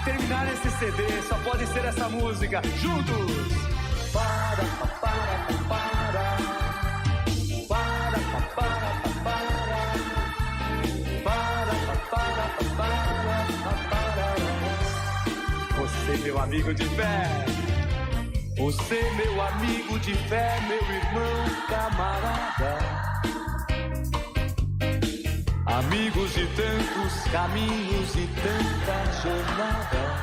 terminar esse CD, só pode ser essa música. Juntos! Para, pa, para, pa, para. Para, pa, para, pa, para. Para, pa, para, pa, para, pa, para. Você, meu amigo de fé. Você, meu amigo de fé, meu irmão, camarada. Amigos de tantos caminhos e tantas jornadas.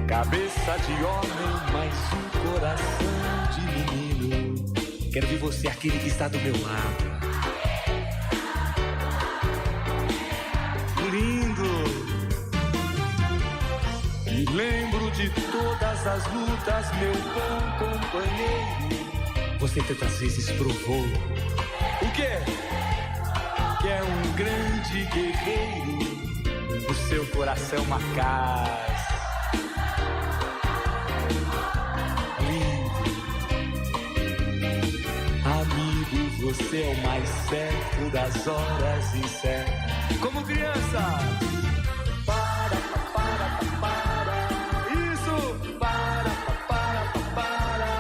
Cabeça de homem, mas um coração de menino. Quero ver você, aquele que está do meu lado. Lindo! Me lembro de todas as lutas, meu bom companheiro. Você tantas vezes provou o quê? Que é um grande guerreiro. O seu coração uma casa. Lindo. Amigo, você é o mais certo das horas incertas. Como criança. Para, pa, para, pa, para. Isso! Para, pa, para, pa, para.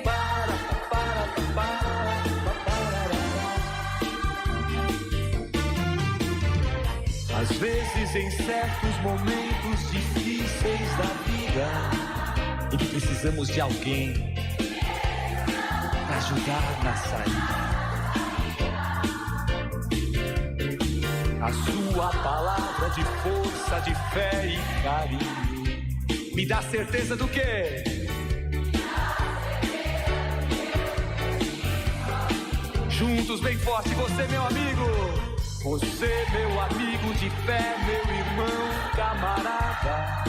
Para, pa, para, pa, para, pa, para. Às vezes, em certos momentos difíceis da vida, em que precisamos de alguém para ajudar na saída. A sua palavra de força, de fé e carinho me dá certeza do quê? Juntos, bem forte, você, meu amigo. Você, meu amigo de fé, meu irmão, camarada.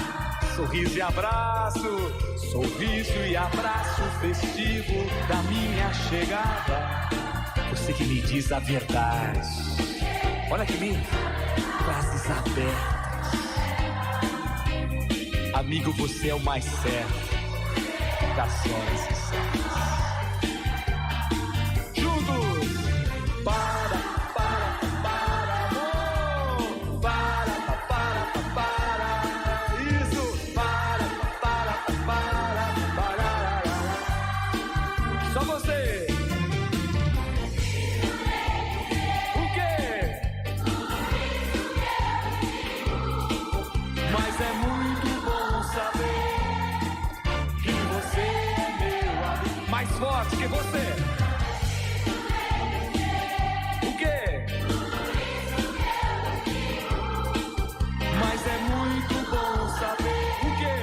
Sorriso e abraço, sorriso e abraço festivo da minha chegada. Você que me diz a verdade. Olha que lindo, frases abertas. Amigo, você é o mais certo das horas incertas. Juntos! Para, para, para, amor! Para, para, para, isso! Para, para, para, para, Só você! O quê? Mas é muito bom saber que você é meu amigo. Mais forte que você. O quê? Mas é muito bom saber o quê?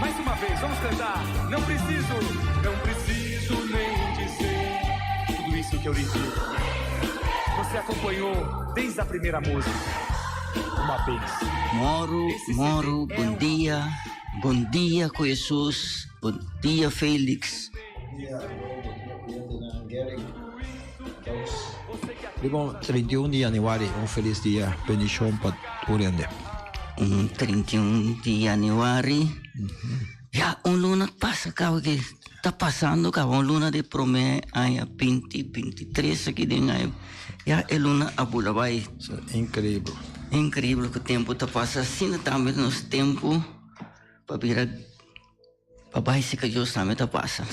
Mais uma vez, vamos cantar. Não preciso, não preciso nem dizer tudo isso que eu lhe digo. Você acompanhou desde a primeira música. Uma bênção. Moro, moro, bon dia, bon dia ku Hesus, bon dia Felix. Bon dia Ro, bon dia clientenan, Gerrit, Toos. Riba un 31 di januari, un felis dia, bendicion pa tur hende. Un 31 di januari, ya un luna pasa caba ke ta pasando caba, un luna di prome aña binti binti tres aki den aña, ya e luna a bula bai. Increibel. Increibel ku tempo ta pasa, asina tambe nos tempo pa bira. Pa bai si ka Dios tambe ta pasa.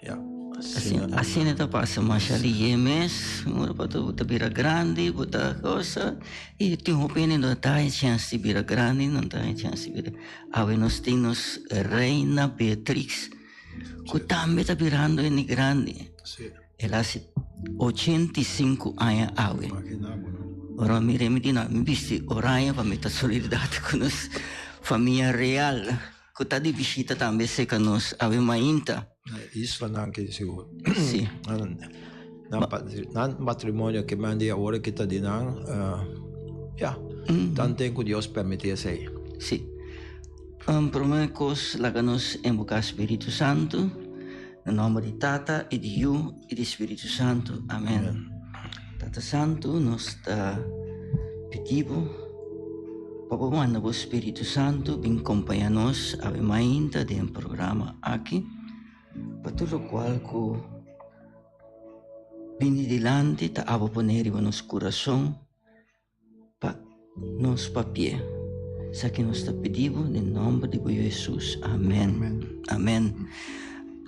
Ja, asina, asina ta pasa masha lihe mes, ora pa bo ta bira grandi, bo ta cosa, y tin hopi hende no ta haña chance di bira grandi, no ta haña chance di bira, awe nos tin nos Reina Beatrix, cu tambe ta birando hende grandi. El a hasi 85 aña awe. Ora mi mira mi di no, mi bisti oranje pa mi ta solidaridad cu nos famia real cu ta di bishita tambe cerca nos awe mainta. Na islanan ki sigur. Si. Nan matrimonio ki men di awor ki ta di nan, ya, tanten cu Dios permiti esey. Si. Prome cos laga nos invoca Spiritu Santo. Na nomber di Tata i di Yu i di Spiritu Santu. Amen. Tata Santu, nos ta pidi bo pa bo manda bo Spiritu Santu bin kompaña nos awe mainta den programa aki, pa tur lokual ku bini dilanti ta abo pone riba nos kurason. nos papi'é. Esaki nos ta pidi bo den nomber di bo Yu Hesus. Amen. Amen.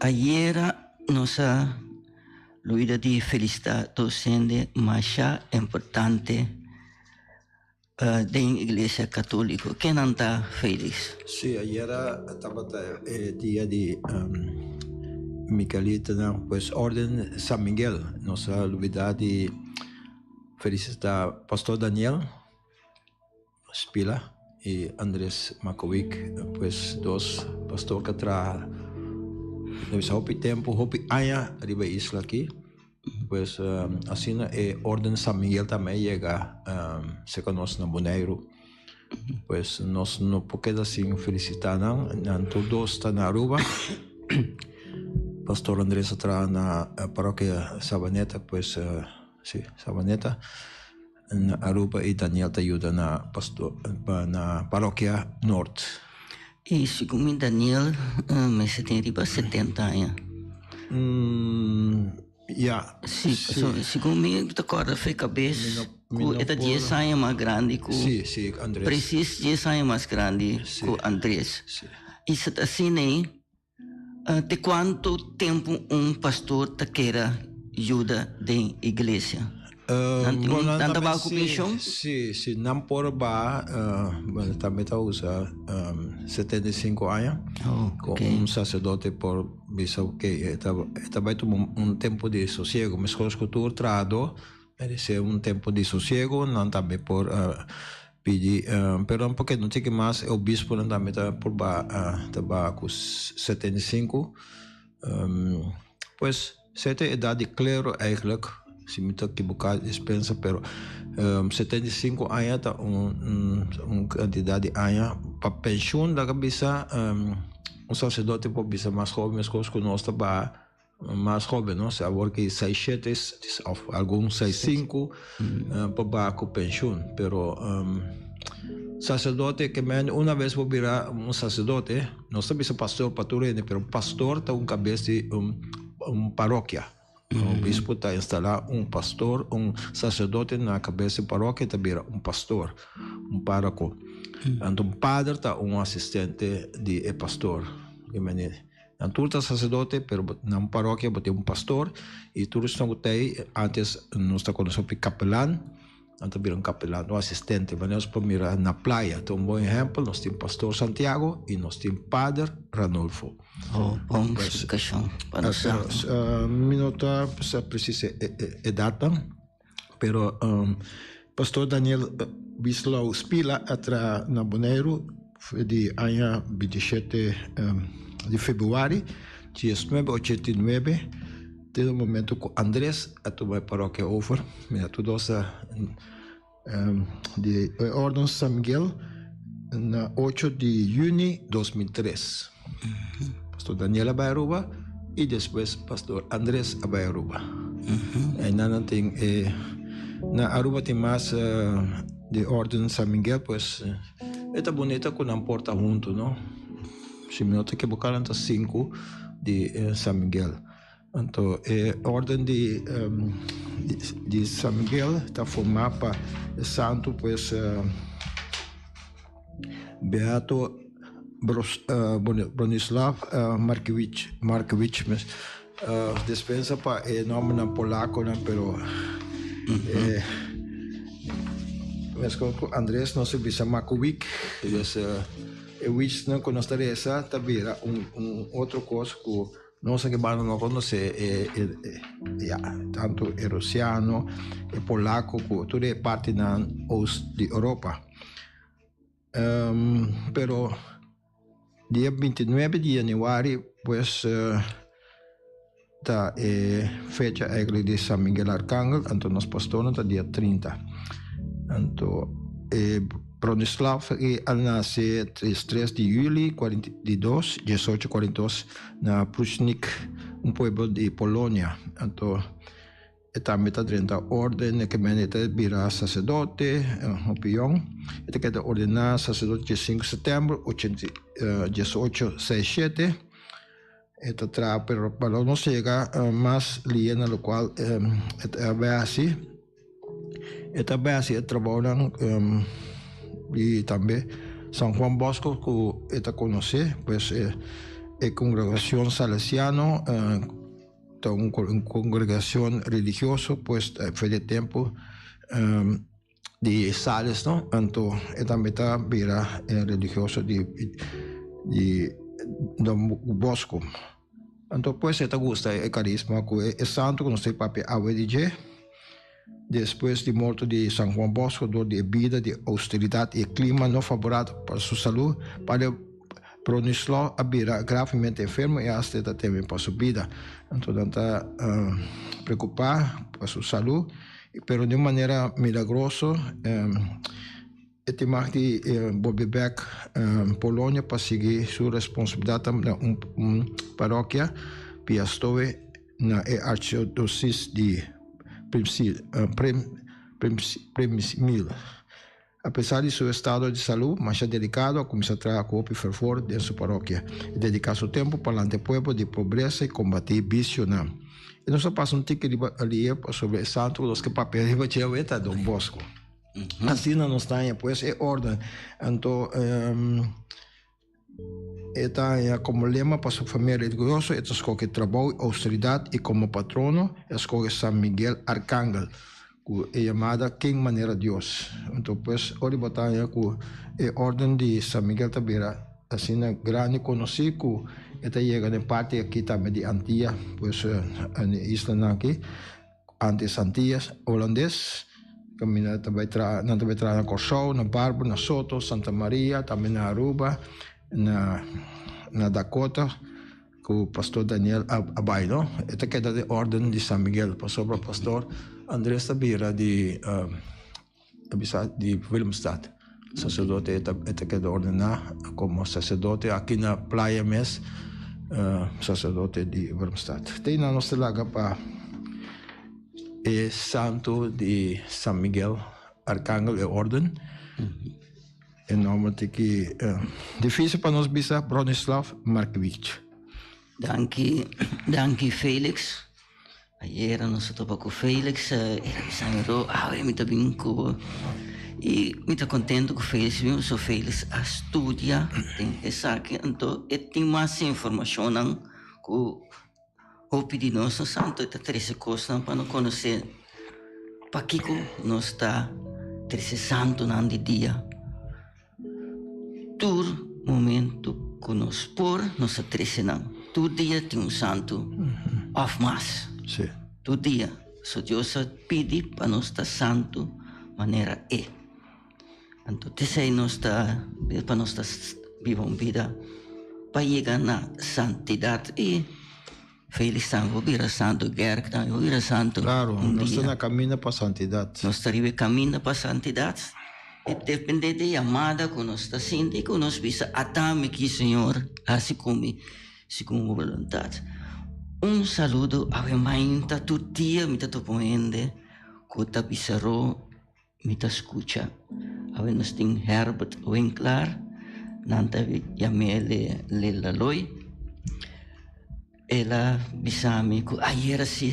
Ayera nos a luida di felisitá dos hende masha importante den Iglesia Katoliko. Kenan ta, Felix? Sí, ayera tabata e dia di Miguelitonan, pues Orden San Miguel. Nos a lubida di felisitá Pastor Daniel Spila y Andres Makowick, pues dos pastor ku a traha hopi tempu, hopi aña riba e isla aki. Pues asina e Orden San Miguel tambe a yega cerca nos na Boneiru. Pues nos no por keda sin felicita nan. Nan tur dos ta na Aruba. Pastor Andres a traha na Parokia Sabaneta, pues si, Sabaneta na Aruba y Daniel ta yuda na pastor na Parokia Noord. Y segun mi Daniel mester tin riba 70 aña. Ya. Si, so, segun mi ta corda fe cabes cu e ta dies aña mas grandi cu. Si, si, Andres. Precies dies aña mas grandi cu Andres. Si. Y si ta asina ey, te cuanto tempo un pastor ta keda yuda den iglesia? Nan tin un, nan ta baha cu pension? Si, si nan por baha, bueno, tambe ta usa 75 aña. Oh, Cu okay. un sacerdote por bisa, ok, e ta, e ta bay tuma un tempo di sosiego. Mescos cu tur trahador merece un tempo di sosiego, nan tambe por pidi, pero porque no tin mas, e obisponan tambe ta por baha, ta baha cu 75. Pues, sete edad di clero eigenlijk, si mi ta ekiboká dispensa, pero 75 aña ta un un cantidad di aña pa pensioen laga bisa un sacerdote por bisa mas hoben meskos ku nos ta baha mas hoben no, awor ki seis shete of algun seis sinku por baha ku pensioen, pero sacerdote ke men una bes bo bira un sacerdote. Nos ta bisa pastor pa tur hende, pero pastor ta un kabes di un un parokia. Un obispo ta instalá un pastor, un saserdote na kabes di parokia ta bira un pastor, un párako. Anto un pader ta un asistente di e pastor. Di manera, nan tur ta saserdote, pero na un parokia bo tin un pastor i tur esnan ku ta ei, antes nos ta konosé hopi kapelan. Nan ta bira un kapelan, un asistente. Wanneer nos por mira na playa, ta un bon ehèmpel, nos tin Pastor Santiago i nos tin Pader Ranulfo. Oh, bon splikashon pa nos sa. Mi no ta sa presis e datnan, pero Pastor Daniel Wieslau Spila a traha na Boneiru di aña 27 di februari 1989. Te e momento cu Andres a tuma e parokia over, mira tur dos a di e Orden San Miguel na ocho di juni 2003. Pastor Daniel a bai Aruba y despues Pastor Andres a bai Aruba. Einan nan tin e na Aruba tin mas di Orden San Miguel pues e ta bunita cu nan por ta hunto no. Si mi no ta ekiboká nan ta sinku di San Miguel. Anto e orden di di San Miguel ta formá pa e santu pues Beato Bronislav Markiewicz Markiewicz despensa pa e nòmbernan polakonan pero e meskos ku Andres nos a bisa Makowick dus e wichnan ku nos ta resa ta bira un un otro kos ku nos aki banda no konosé e e ya tantu e rusiano e polako ku tur e partinan oost di Europa pero Dia 29 di januari pues ta e fecha eigenlijk di San Miguel Arcangel, anto nos pastornan ta dia 30. Anto e Bronislav e a nace 3 di juli 42, 1842 na Prusznik, un pueblo di Polonia. Anto E tambe ta drenta orden, e ke mende e ta bira saserdote, hopi yong. E ta keda ordená saserdote dje sinku sètèmber ochenta diesocho seis shete. E ta traha pero pa lo nos yega mas lia na lokual e ta bai hasi. E ta bai hasi e trabounan. I tambe San Juan Bosco ku e ta konosé, pues e kongregashon Salesiano ta un kongregashon religioso, pues for di e tempu di Sales no, anto e tambe ta bira religioso di di Don Bosco. Anto pues e ta gusta e karisma ku e santu ku nos ta papia awe di dje. Despues di morto di San Juan Bosco dor di e bida di austeridat i e klima no faborabel pa su salú, Padre Bronislaw a bira gravemente enfermo i asta e ta teme pa su bida. Anto nan ta preokupá pa su salú, pero di un manera milagroso e tin mag di bolbe bèk Polonia pa sigui su responsabilidat na un parokia Piastowe na e archiodosis di Przemyśl. Apesar di su estado di salú masha delikado, a kuminsá traha ku hopi fervor den su parokia i dediká su tempu pa lanta e pueblo di pobresa i kombatí bisionan. I nos a pasa un tiki riba alié pasobra e santu ku nos ke papia riba dje awe ta Don Bosco. Asina nos ta haña pues e órden. Anto E ta haña komo lema pa su famia religioso, e ta skohe trabou i ousteridat i komo patrono e a skohe San Miguel Arkangel, ku e yamada Ken manera Dios. Anto pues ora bo ta haña ku e orden di San Miguel ta bira asina grandi konosí ku e ta yega den parti aki tambe di Antia, pues na e islanan aki. Antes Antillas Holandes kaminda ta bai traha, nan ta bai traha na Kòrsou, na Barber, na Soto, Santa Maria, tambe na Aruba, na na Dakota ku pastor Daniel a a bai no. E ta keda den orden di San Miguel pasobra pastor Andres ta bira di ta bisa di Willemstad. Saserdote e ta e ta keda ordená komo saserdote aki na playa mes, saserdote di Willemstad. Te einan nos ta laga pa e santu di San Miguel Arkangel e orden. E nòmber ta ki difísil pa nos bisa, Bronislaw Markiewicz. Danki, danki Felix. Ayera nos a topa ku Felix, el a bisa mi ro, awe mi ta bin ku bo. I mi ta kontento ku Felix bin pasobra Felix a studia den esaki, anto e tin mas informashonnan ku hopi di nos no sa, anto e ta trese kosnan pa no konosé pakiko nos ta trese santunan di dia. Tur momento ku nos por, nos a trese nan. Tur dia tin un santu òf mas. Sí. Tur dia. So Dios a pidi pa nos ta santu manera E. Anto t'esei nos ta pa nos ta biba un bida pa yega na santidat i Felix tambe por bira santu, Gerk tambe por bira santu. Claro, nos ta na caminda pa santidad. Nos ta riba e caminda pa santidad. E depende di e yamada cu nos ta sinti, cu nos bisa, Atami aki, Señor, haci cu mi segun bo boluntad. Un saludo awe mainta, tur dia mi ta topa un hende cu ta bisa ro. Mi ta skucha. Awe nos tin Herbert Winklaar, nan ta yam'é Lil Laloy. El a bisa mi ku ayer si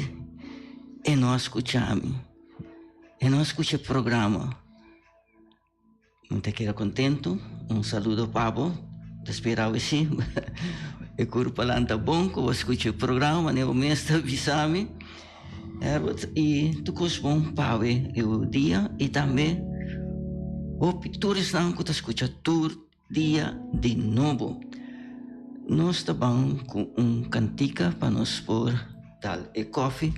e no a skucha mi, e no a skucha e programa. Mi ta keda kontentu. Un saludo pa bo. Ta spera awe si e kurpa lanta bon ku bo skucha e programa manera bo mes ta bisa mi. Herbert, i tur kos bon pa awe e dia i tambe hopi tur esnan ku ta skucha tur dia di nobo. Nos ta ban ku un kantika pa nos por dal e kòfi.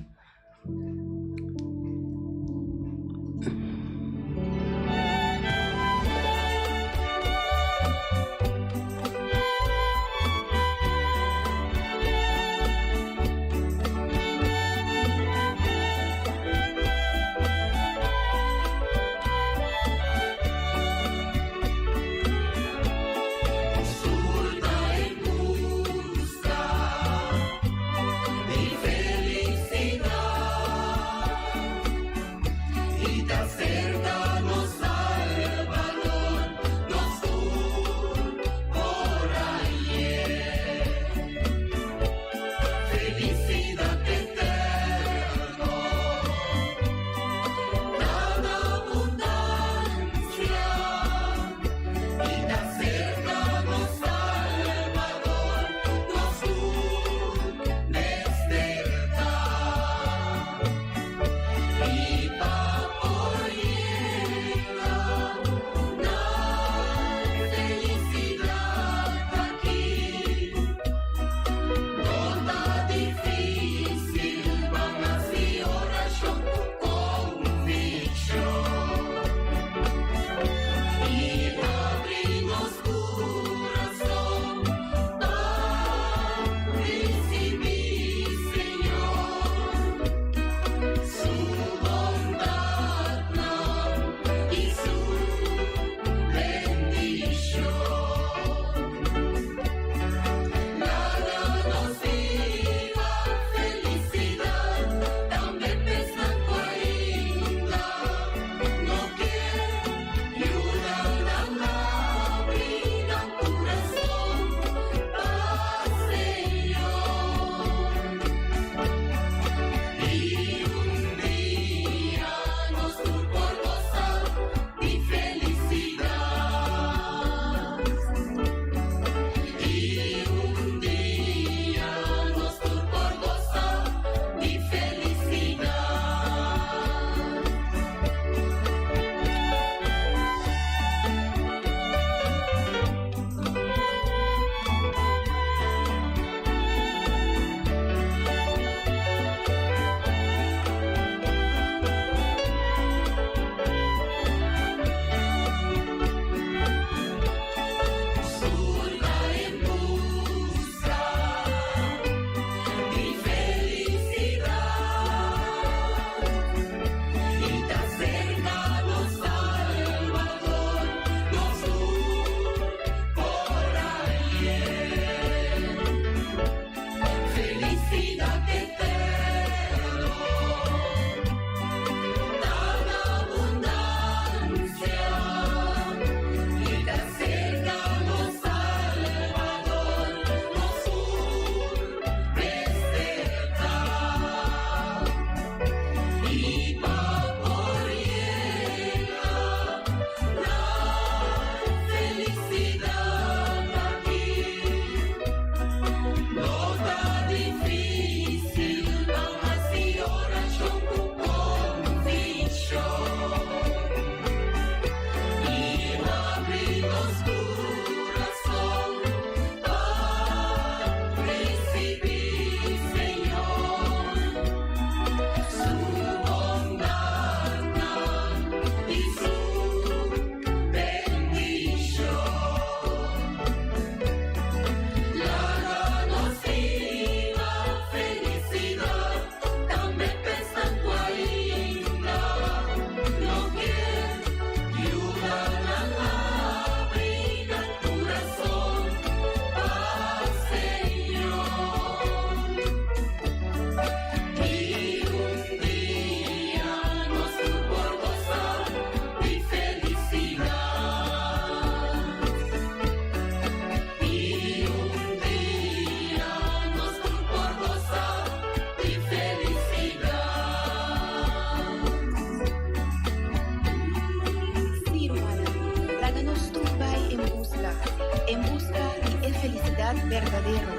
berdadero.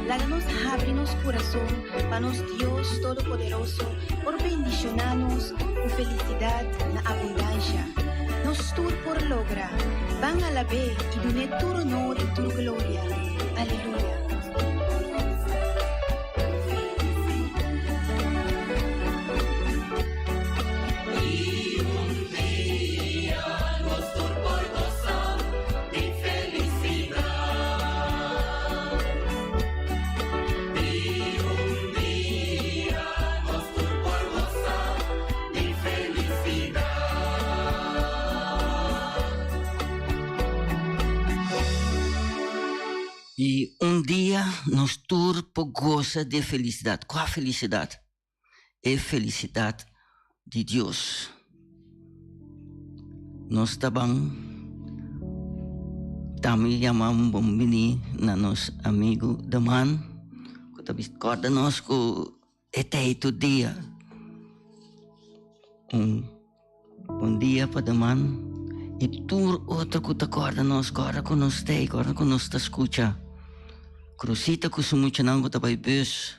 Laga nos habri nos kurason pa nos Dios Todopoderoso por bendishoná nos ku felisidat na abundansha. Nos tur por logra. Ban alab'é i dun'é tur honor i tur gloria. Aleluya. I un dia nos tur por gosa di e felisidat. Kua felisidat? E felisidat di Dios. Nos ta ban tambe yama un bon bini na nos amigu Daman ku ta kòrda nos ku e ta ei tur dia. Un bon dia pa Daman i tur otro ku ta kòrda nos, kòrda ku nos ta ei, kòrda ku nos ta skucha. Krusita ku su muchanan ku ta bai bus,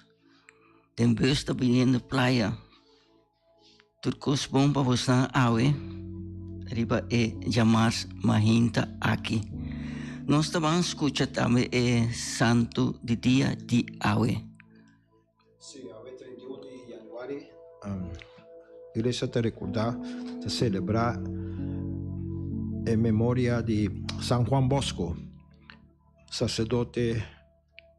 den bus ta biniendo playa. Tur kos bon pa bosnan awe riba e djamars mahinta aki. Nos ta ban skucha tambe e santu di dia di awe. Sí, awe 31 di januari, Iglesia ta rekordá, ta selebrá e memoria di San Juan Bosco, saserdote.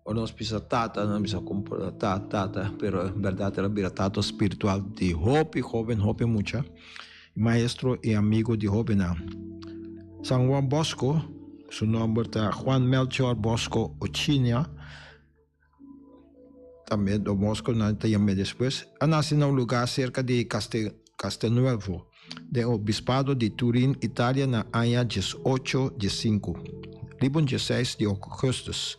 Ora nos bisa tata, nos bisa komportá tata, tata, pero en bèrdat el a bira tata spiritual di hopi hóben, hopi mucha, maestro i amigu di hóbennan. San Juan Bosco, su nòmber ta Juan Melchor Bosco Ochinia, tambe Don Bosco nan ta yam'é despues, a nase na un lugá serka di Castelnuovo, den obispado di Turin, Italia na aña diesocho diesinku, riba un dieseis di ougùstùs.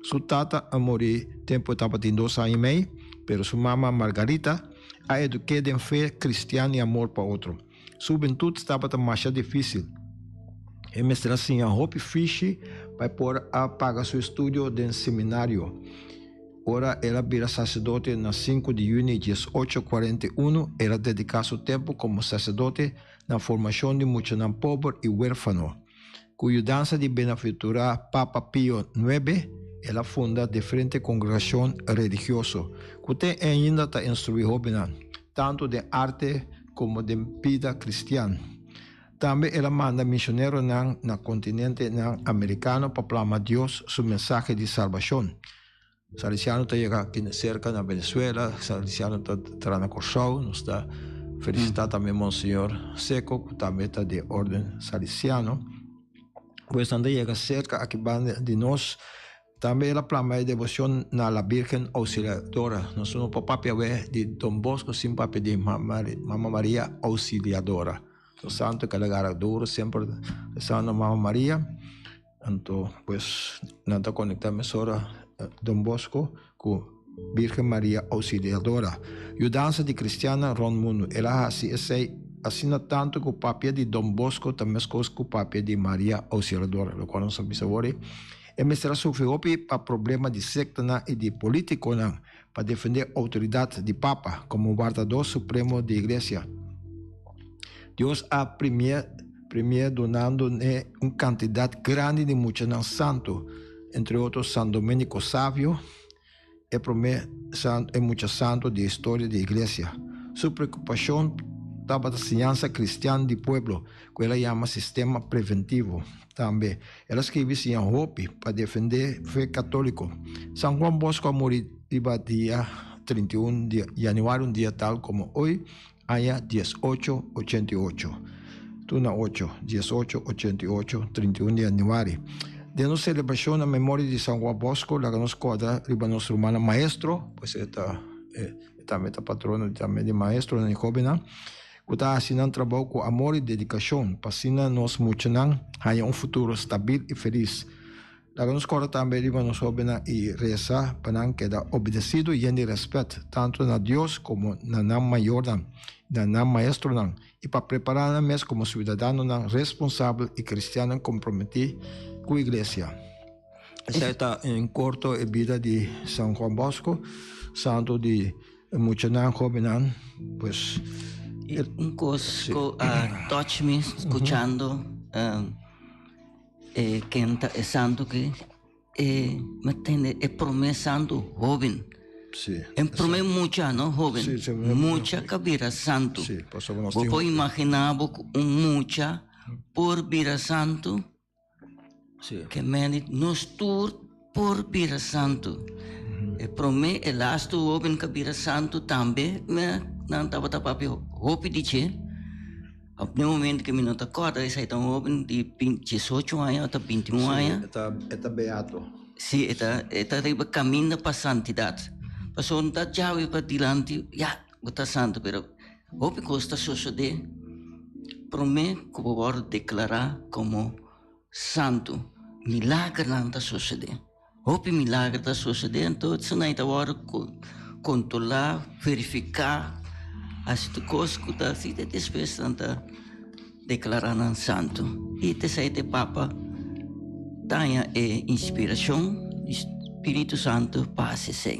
Su tata a muri tempu e tabatin dos aña i mei, pero su mama Margarita a eduk'é den fe kristian i amor pa otro. Su hubentut tabata masha difísil. E mester a siña hopi fishi pa e por a paga su estudio den seminario. Ora el a bira saserdote na sinku di yüni 1841, el a dediká su tempu komo saserdote na formashon di muchanan pober i wérfano. Ku yudansa di benaventurá Papa Pio nuebe, el a funda diferente kongregashon religioso ku te ainda ta instruí hóbennan, tantu den arte komo den bida kristian. Tambe el a manda misioneronan na kontinentenan amerikano pa plama Dios su mensahe di salbashon. Salesiano ta yega aki serka na Venezuela, Salesiano ta traha na Kòrsou. Nos ta felisitá tambe Monseñor Seco ku tambe ta di orden Salesiano. Pues nan ta yega serka aki banda di nos. Tambe el a plama e debocion na La Virgen Auxiliadora. Nos no por papia awe di Don Bosco sin papia di Mama Maria Auxiliadora. Nos santo ke a gara duro semper rezando Mama Maria. Anto pues nan ta conecta mesora Don Bosco cu Virgen Maria Auxiliadora. Yudansa di cristiannan rond mundo. El a haci esey asina tanto cu papia di Don Bosco ta mescos cu papia di Maria Auxiliadora, locual nos a bisa awor. E mester a sufri hopi pa problema di sectanan y di politiconan pa defende autoridad di Papa como wardador supremo di Iglesia. Dios a premi'é premi'é dunando n'e un cantidad grandi di muchanan santu, entre otro San Domenico Savio, e promé e mucha santu di historia di Iglesia. Su preocupacion tabata siñansa cristian di pueblo, cu el a yama sistema preventivo. Tambe el a skirbi siña hopi pa defendé fe katóliko. San Juan Bosco a muri riba dia 31 di yanüari, un dia tal komo oy, aña 1888. Tuna ocho, 1888, 31 di yanüari. Den nos selebrashon na memoria di San Juan Bosco, laga nos kòrda riba nos rumannan maestro, pues e ta e tambe ta patrono tambe di maestronan i hóbennan. Ku ta hasi nan trabou ku amor i dedikashon pa asina nos muchanan haña un futuro stabil i felis. Laga nos kòrda tambe riba nos hóbennan i resa pa nan keda obedesido i yen di rèspèt tantu na Dios komo na nan mayornan i na nan maestronan i pa prepará nan mes komo siudadanonan responsabel i kristiannan komprometí ku Iglesia. Esei ta en korto e bida di San Juan Bosco, santo di muchanan, hobennan, pues. Un kos ku a touch mi skuchando e ken ta e santo aki, e mi tende e promé santo hoben. E promé mucha, no hoben, mucha ku a bira santo. Bo por imaginá bo ku un mucha por bira santo? Ke mende nos tur por bira santu. E promé e lastu hóben ku a bira santu tambe nan tabata papia hopi di dje. Op e momento ku mi no ta kòrda esei ta un hóben di diesocho aña òf ta bintiun aña. E ta beato. Si, e ta e ta riba kaminda pa santidat. Pasobra no ta djawe pa dilanti, ya, bo ta santu, pero Hopi kos ta sosodé promé ku bo wòrdu deklará komo santu. Milagernan ta sosodé. Hopi milager ta sosodé, anto esnan ta wòrdu kontrolá, verifiká, hasi tur kos ku ta hasi, i despues nan ta deklará nan santu. I t'esei te Papa ta haña e inspirashon di Spiritu Santu pa hasi esei.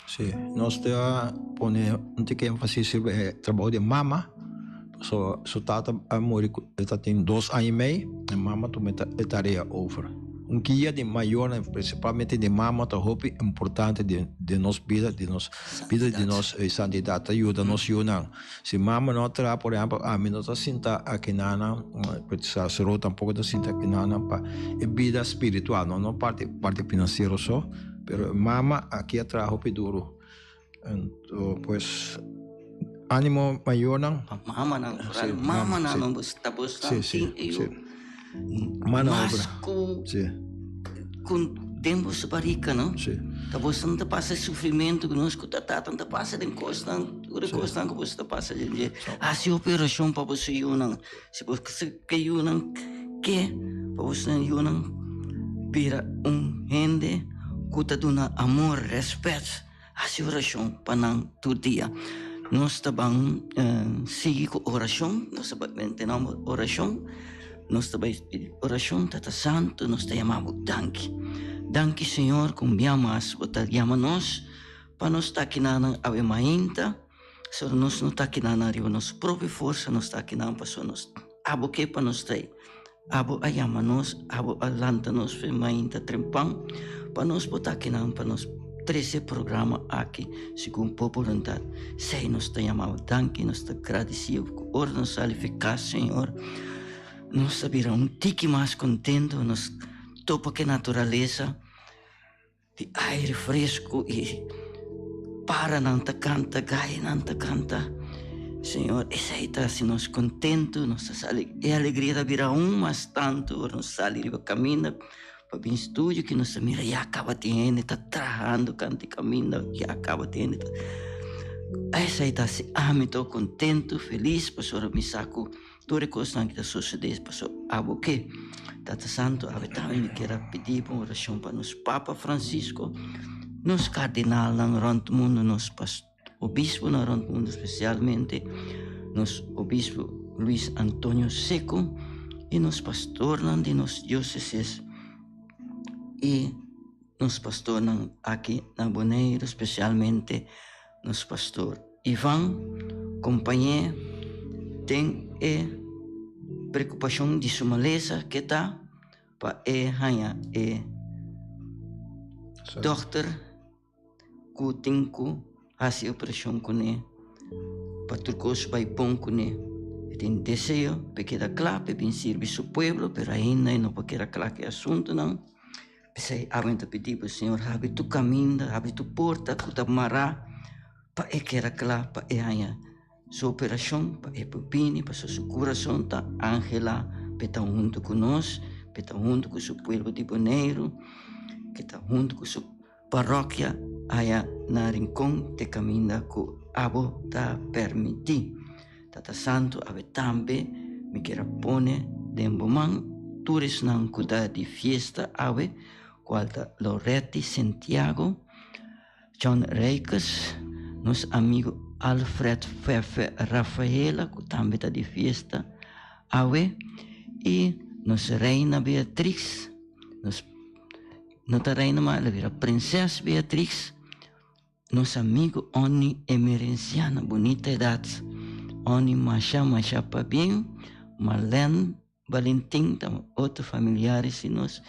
Sí, nos ta pone un tiki énfasis riba e trabou di e mama, pasobra su tata a muri ku e ta tin dos aña i mei, e mama tuma e tarea over. Un guia di mayornan, prinsipalmente di mama, ta hopi importante den nos bida, den nos bida di nos santidat, ta yuda nos yunan. Si mama no a traha, por ehèmpel, ami no ta sinta akinana, saserdote tampoko ta sinta akinana pa e bida spiritual, no no parti parti finansiero so, pero e mama aki a traha hopi duru. Anto pues animo mayornan. Pa mamanan, foral mamanan no ta bosnan tin e yu mas ku ku den boso barika no. Ta bosnan ta pasa e sufrimentu ku nos ku ta tatan ta pasa den kosnan, tur e kosnan ku boso ta pasa den dje. Hasi hopi orashon pa boso yunan. Si bo ke yunan ke pa boso yunan bira un hende ku ta duna amor, rèspèt. Hasi orashon pa nan tur dia. Nos ta ban sigui ku orashon, nos ta bai tene orashon, nos ta bai pidi orashon, Tata Santu, nos ta yama bo danki. Danki Señor ku un bia mas bo ta yama nos pa nos ta kinanan awe mainta, pasobra nos no ta kinanan riba nos propio forsa, nos ta kinan pasobra nos abo ke pa nos ta ei. Abo a yama nos, abo a lanta nos fe mainta trempan pa nos por ta akinan pa nos trese programa aki segun bo boluntat. Sei nos ta yama bo danki, nos ta gradisi bo ku ora nos sali fe kas, Señor, nos ta bira un tiki mas kontento, nos topa ku e naturalesa. Di aire fresco y paranan ta canta, gainan ta canta. Señor, esey ta haci nos contento, nos ta sali, e alegria ta bira aun mas tanto ora nos sali riba caminda pa bin studio ki nos ta mira ya caba tin hende ta trahando canta e caminda, ya caba tin hende ta. Esey ta haci ami todo contento, feliz, pasobra mi sa cu Tur e kosnan ki ta sosodé paso abo ke. Tata Santu, awe tambe mi kier a pidi bo un orashon pa nos Papa Francisco, nos kardinalnan rònt mundu, nos obisponan rònt mundu, spesialmente nos obispo Luis Antonio Secco i nos pastornan di nos diosesis i nos pastornan aki na Boneiru, spesialmente nos pastor Ivan kompañ'é den e preokupashon di su malesa ke ta pa e haña e dòkter ku tin ku hasi operashon kuné pa tur kos bai bon kuné. E tin deseo pa e keda kla pa e bin sirbi su pueblo pero ainda e no por keda kla ku e asuntunan. P'esei awen ta pidi bo, Señor, habri tur kaminda, habri tur porta ku ta mará pa e keda kla pa e haña su operashon, pa e por bini, pasobra su kurason ta anhelá pa e ta huntu ku nos, pa e ta huntu ku su pueblo di Boneiru, ku e ta huntu ku su parokia aya na Rincon te kaminda ku abo ta permití. Tata Santu, awe tambe mi kier a pone den bo man tur esnan ku ta di fiesta awe, kual ta Loretti Sentiago, John Rijkers, nos amigo Alfred Fefe Rafaela ku tambe ta di fiesta awe, i nos Reina Beatrix, nos. No ta reina mas, el a bira prinses Beatrix. Nos amigo Onny Emerenciana, bunita edad. Onny masha masha pabien. Marlene Valentin ta otro familiares di nos.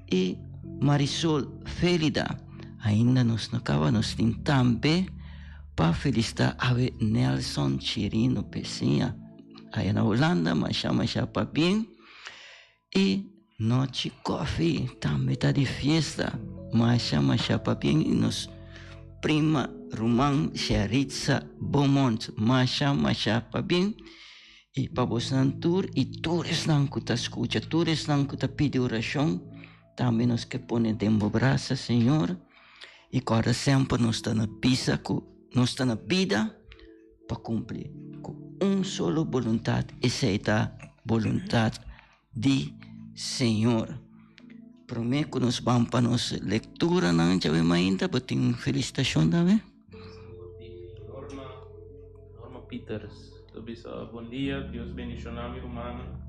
Y Marisol Felida. Ainda nos no caba, nos tin tambe pa felicita awe Nelson Chirino Pesinha. Aya na Hulanda, masha masha pabien. E nochi koffie tambe ta di fiesta. Masha masha pabien di nos prima ruman Sharitza Beaumont. Masha masha pabien y pa bosnan tur y tur esnan cu ta scucha, tur esnan cu ta pidi oracion, tambe nos ke pone den bo brasa Señor y corda semper nos ta na bisa cu nos ta na bida. Pa cumpli cu un solo boluntad, esey ta boluntad di Señor. Prome cu nos ban pa nos lecturanan djawe mainta, bo tin un felicitacion tambe? Sigur di Norma, Norma Pieters ta bisa bon dia, Dios bendiciona mi rumannan,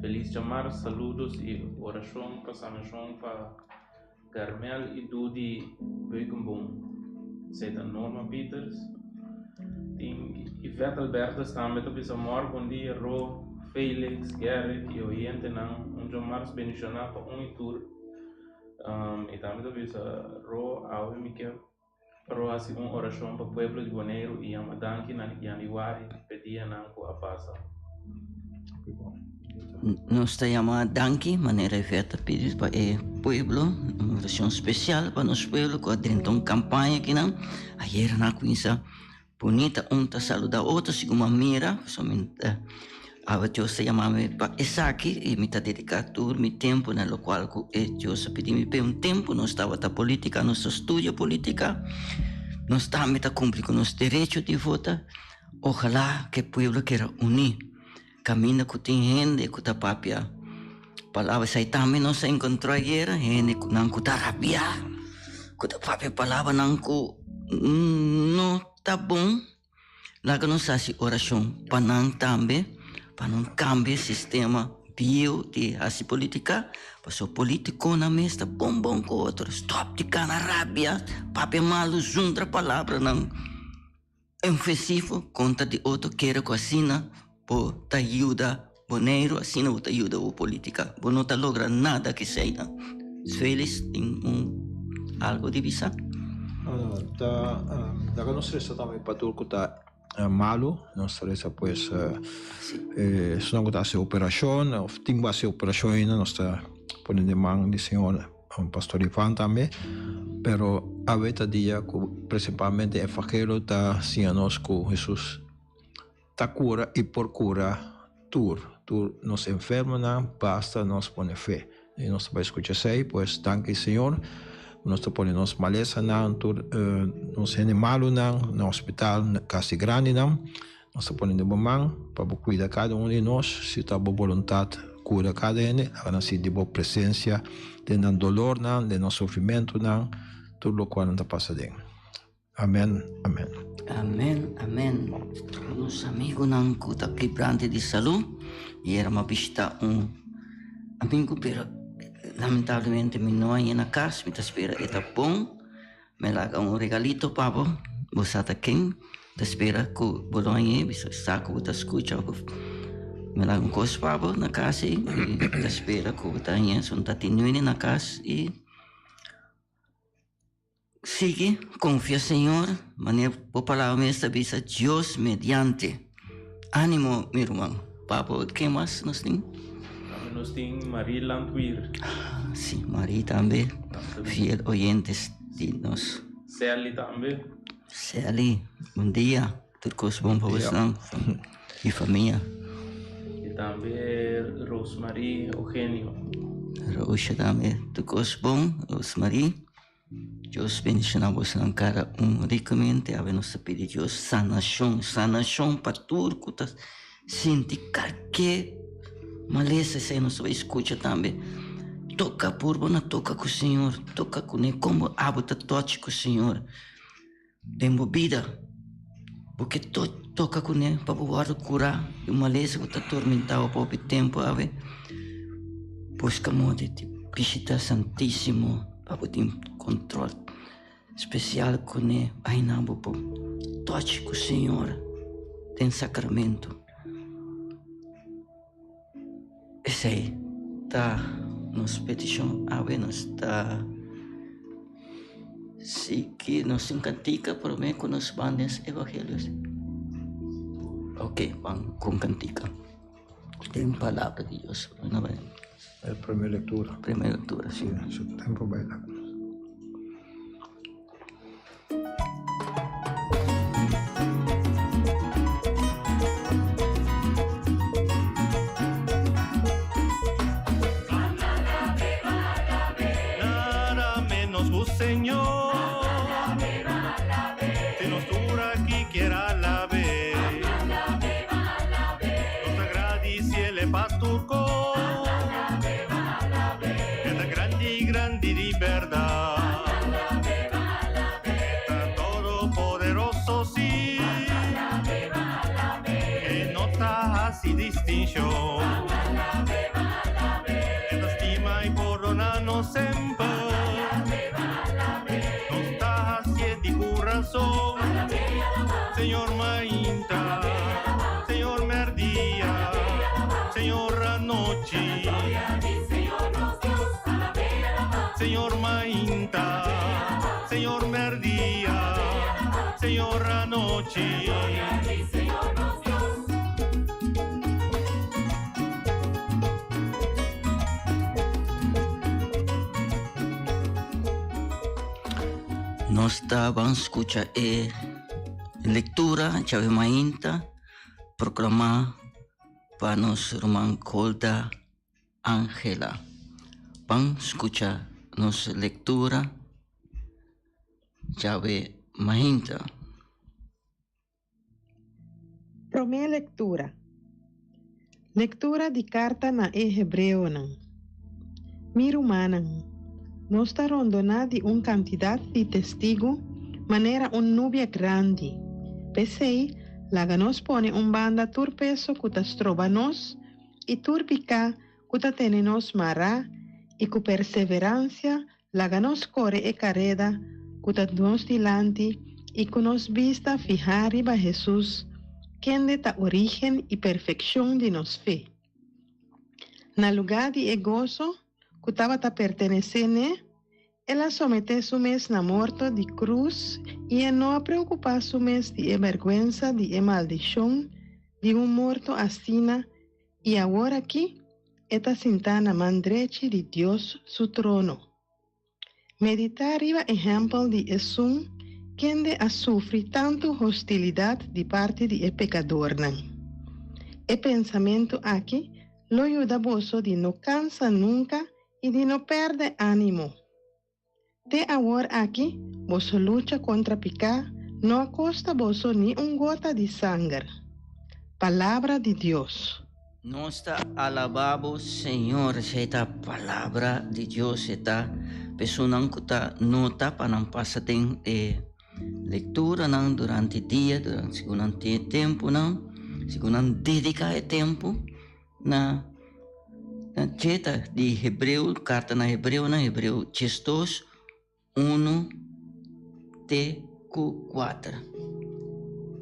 feliz djamar, saludos y oracion pa sanacion pa Carmel y Dudi Beukenboom, esey ta Norma Pieters. Tin Yvette Albertus tambe ta bisa mor bon dia Ro, Felix, Gerrit y oyentenan un djo mars bendiciona pa un y tur. Y tambe ta bisa Ro awe mi ke pa Ro haci un oracion pa pueblo di Boneiru y yama danki na Yandiwari p'e dianan cu a pasa. Nos ta yama danki manera Yvette ta pidi pa e pueblo, un oracion special pa nos pueblo cu a drenta un campaña akinan. Ayer nan a cuminsa bunita, un ta saluda otro segun mi a mira, pasobra mi ta Awe Dios ta yama mi pa esaki y mi ta dedica tur mi tempo na locual cu e Dios a pidi mi. P'e un tempo nos tabata politica, nos ta studia politica, nos tambe ta cumpli cu nos derecho di vota. Ojalá cu e pueblo keda uni. Caminda cu tin hende cu ta papia palabra esai tambe nos a encontra ayer, hende cu nan cu ta rabia, cu ta papia palabranan cu no ta bon. Laga nos hasi orashon pa nan tambe, pa nan kambia e sistema bieu di hasi politika, pasobra politikonan mes ta bon bon ku otro. Stòp di kana rabia, papia malu, zundra palabranan ofensivo kontra di otro, kere ku asina bo ta yuda Boneiru, asina bo ta yuda bo politika. Bo no ta logra nada ku eseinan. Felix tin un algo di bisa? Ta laga nos resa tambe pa tur ku ta malu. Nos ta resa pues esnan ku ta hasi operashon òf tin ku hasi operashon ainda nos ta pone den man di Señor, Pastor Ivan tambe. Pero awe ta dia ku prinsipalmente evangelio ta siña nos ku Hesus Ta cura y por cura tur, tur nos enfermonan, basta nos pone fe. Y nos ta bay scucha esey, pues danki Señor, nos ta pone nos malesanan, tur nos hende malunan na hospital, na cas di grandinan, nos ta pone den bo man pa bo cuida cada un di nos, si ta bo boluntad cura cada hende, laga nan sinti bo presencia den nan dolornan, den nan sufrimentonan, tur locual nan ta pasa den. Amen, amen. Amen, amen. Nos amigunan ku ta kibrante di salú, yera mi a bishita un amigu pero lamentablemente mi no a yena kas, mi ta spera e ta bon. Mi a laga un regalito pa bo, bo sa ta ken, ta spera ku bo lo hañ'é, mi sa ku bo ta skucha, mi a laga un kos pa bo na kas ei, mi ta spera ku bo ta hañ'é, so no ta tin nuini na kas i. Sigui confia Señor, manera bo palabra mes ta bisa, Dios mediante. Animo mi ruman. Papo, ken mas nos tin? Tambe nos tin Marie Landweer. Ah, si, Marie tambe, fiel oyentes di nos. Sally tambe. Sally, bon dia. Tur cos bon pa bosnan y famia. Y tambe Rosemarie Eugenio. Roosje tambe, tur cos bon, Rosemarie. Dios bendiciona bosnan cada un ricamente. Awe nos ta pidi Dios sanacion, sanacion pa tur cu ta sinti kalke malesa. Esey nos ta bay scucha tambe. Toca purba na toca cu Señor, toca cune como abo ta touch cu Señor den bo bida. Bo ke toca cune pa bo wordo cura di un malesa cu ta tormenta bo pa hopi tempo awe. Busca modo di bishita Santisimo. Pa bo tin control special cune aina bo por touch cu Señor den sacramento. Esey ta nos peticion awe nos ta sigui nos tin cantica prome cu nos ban den evangelio. Ok ban con cantica den palabra di Dios. E prome lectura. Prome lectura, si. Si, su tempo bai la. Nada menos ku Señor. Si nos tur aki kier alab'é. Nos ta gradiciele pa tur cos. E ta grandi, grandi di berdad. E ta todopoderoso, sí. E no ta haci distincion. E ta stima y pordona nos semper. Nos ta hacié di curason. Señor mainta, Señor merdia, Señor anochi. Señor mainta, Señor merdia, Señor anochi. Nos ta ban scucha e lectura djawe mainta proclama pa nos ruman Golda Angela. Ban scucha nos lectura djawe mainta. Promé lektura. Lektura di Karta na e Hebreonan. Mi rumannan, nos ta rondoná di un kantidat di testigu manera un nubia grandi. P'esei, laga nos pone un banda tur peso ku ta stroba nos i tur piká ku ta tene nos mará i ku perseveransia Laga nos kore e kareda ku ta nos dilanti i ku nos bista fihá riba Hesus, kende ta orígen i perfekshon di nos fe. Na lugá di e goso ku tabata pertenesé n'e, el a someté su mes na morto di krus i e no a preokupá su mes di e bèrgwensa di e maldishon di un morto asina I awor aki e ta sintá na man drechi di Dios su trono. Meditá riba ehèmpel di esun kende a sufri tantu hostilidat di parti di e pekadornan. E pensamentu aki lo yuda boso di no kansa nunka i di no pèrdè ánimo. Te awor aki, boso lucha kontra piká no a kosta boso ni un gota di sanger. Palabra di Dios. Nos ta alabá bo, Señor. Esei ta Palabra di Dios. E ta personan ku ta nota pa nan pasa den e lekturanan durante dia, durante segun nan tin e tempunan, segun nan dediká e tempu na. Na dje ta di Hebreo, karta na Hebreonan, Hebreo diesdos, unu te ku kuater.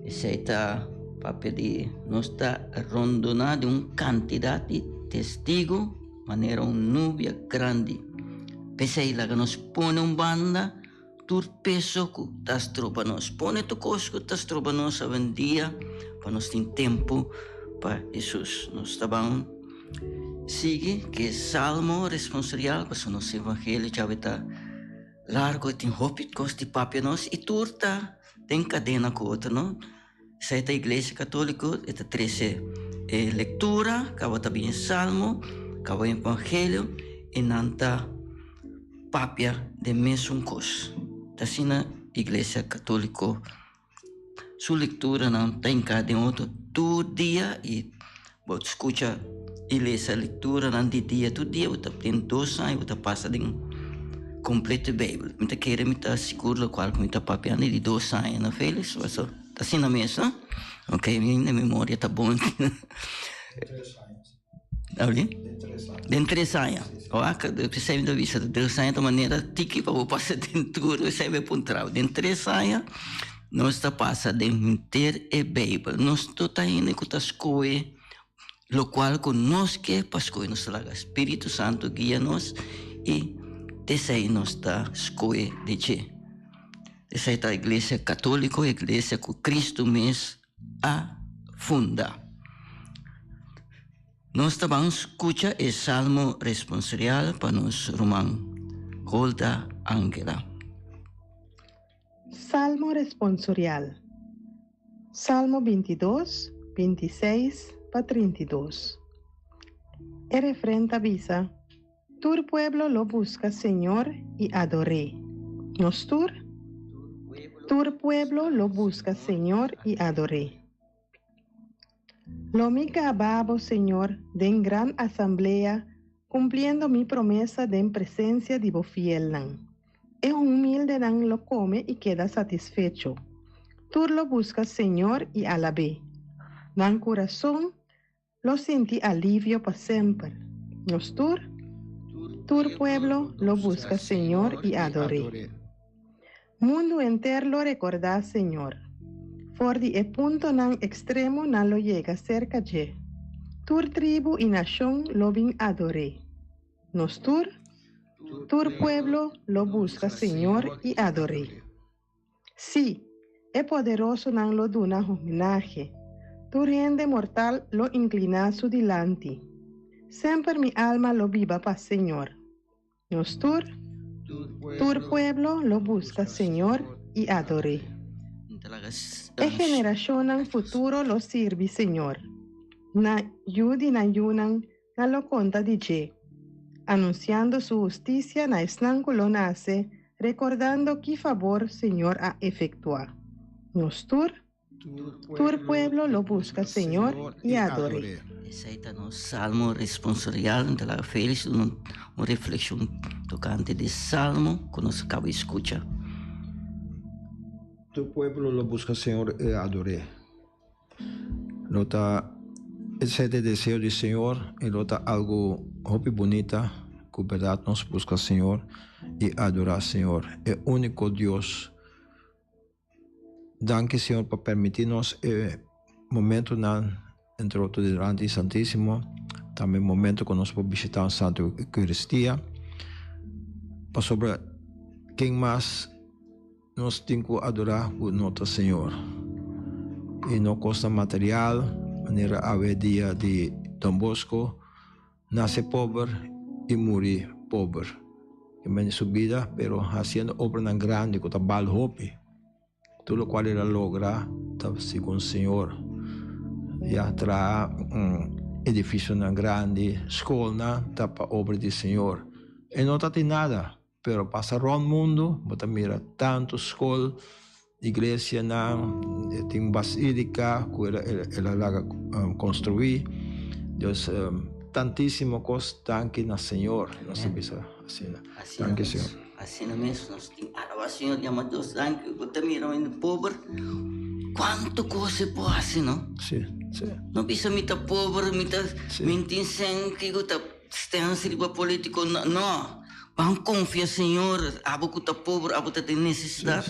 Esei ta papia di nos ta rondoná di un kantidat di testigu manera un nubia grandi. P'esei laga nos pone un banda tur peso ku ta stroba nos. Pone tur kos ku ta stroba nos awendia pa nos tin tempu pa Hesus. Nos ta ban sigui ku e salmo responsorial pasobra nos evangelio djawe ta largo i tin hopi kos di papia nos i tur ta den kadena ku otro no. Esei ta Iglesia Katoliko e ta trese e lektura kaba ta bin e salmo kaba e evangelio i nan ta papia den mesun kos. Ta asina Iglesia Katoliko su lekturanan ta hinká den otro tur dia i bo skucha i lesa lekturanan di dia tur dia bo ta den dos aña bo ta pasa den kompleto e Beibel. Mi ta kere mi ta sigur lokual ku mi ta papiando di dos aña no Felix? Paso ta asina mes no? Ok mi memoria ta bon. Den tres aña. Den tres aña. Wak, p'esei mi ta bisa, dos aña ta manera tiki pa bo pasa den tur, p'esei mi a puntra bo. Den tres aña nos ta pasa den henter e Beibel. Nos no ta hende ku ta skohe lokual ku nos ke pa skohe. Nos ta laga Spiritu Santu guia nos i esei nos ta skohe di dje. Esei ta Iglesia Katóliko, iglesia ku Kristu mes a funda. Nos ta ban skucha e salmo responsorial pa nos ruman Golda Angela. Salmo responsorial. Salmo 22, 26 pa 32. E refren ta bisa, Tur pueblo lo buska Señor i ador'é. Nos tur? Tur pueblo lo buska Señor i ador'é. Lo mi gaba bo, Señor, den gran asamblea, cumpliendo mi promesa den presencia di bo fielnan. E humildenan lo come i keda satisfecho. Tur lo busca Señor i alab'é. Nan curason lo sinti alivio pa semper. Nos tur? Tur pueblo lo busca Señor i ador'é. Mundu henter lo rekordá Señor. For di e puntonan ekstremo nan lo yega serka dje. Tur tribu i nashon lo bin ador'é. Nos tur, tur pueblo lo buska Señor i ador'é. Sí, e poderosonan lo duna homenahe. Tur hende mortal lo inkliná su dilanti. Semper mi alma lo biba pa Señor. Nos tur, tur pueblo lo buska Señor i ador'é. E generashonnan futuro lo sirbi Señor. Na yu di nan yunan nan lo konta di dje, anunsiando su hustisia na esnan ku lo nase, rekordando ki fabor Señor a efektuá. Nos tur, Tur pueblo lo buska Señor i ador'é. Esei ta nos salmo responsorial. Mi ta laga Felix duna un reflexion tocante di salmo cu nos acaba di scucha. Tur pueblo lo buska Señor i ador'é. Lo ta esei ta e deseo di Señor i lo ta algu hopi bunita ku bèrdat nos buska Señor i adorá Señor, e úniko Dios. Danki Señor pa permiti nos e momentonan entre otro dilanti di Santisimo, tambe momento cu nos por bishita un Santo Eucaristia, pasobra ken mas nos tin cu adora cu no ta Señor? Y no cosnan material, manera awe dia di Don Bosco, Nace pober y muri pober. E mende su bida pero haciendo obranan grandi cu ta bal hopi. Tur locual el a logra ta segun Señor. Ya traha edificionan grandi, scolnan ta pa obra di Señor. E no ta tin nada. Pero pasa rond mundo bo ta mira tanto school, iglesianan, e tin basilica cu el a laga construi. Dus tantisimo cos danki na Señor, nos ta bisa asina. Danki Señor. Asina mes nos tin alaba Señor, yama Dios danki. Bo ta mira un hende pober cuanto cos e por haci no. Si, si. No bisa mi ta pober, mi ta mi tin cen kico ta. Stens riba politico no no ban confia Señor abo cu ta pober abo ta den necesidad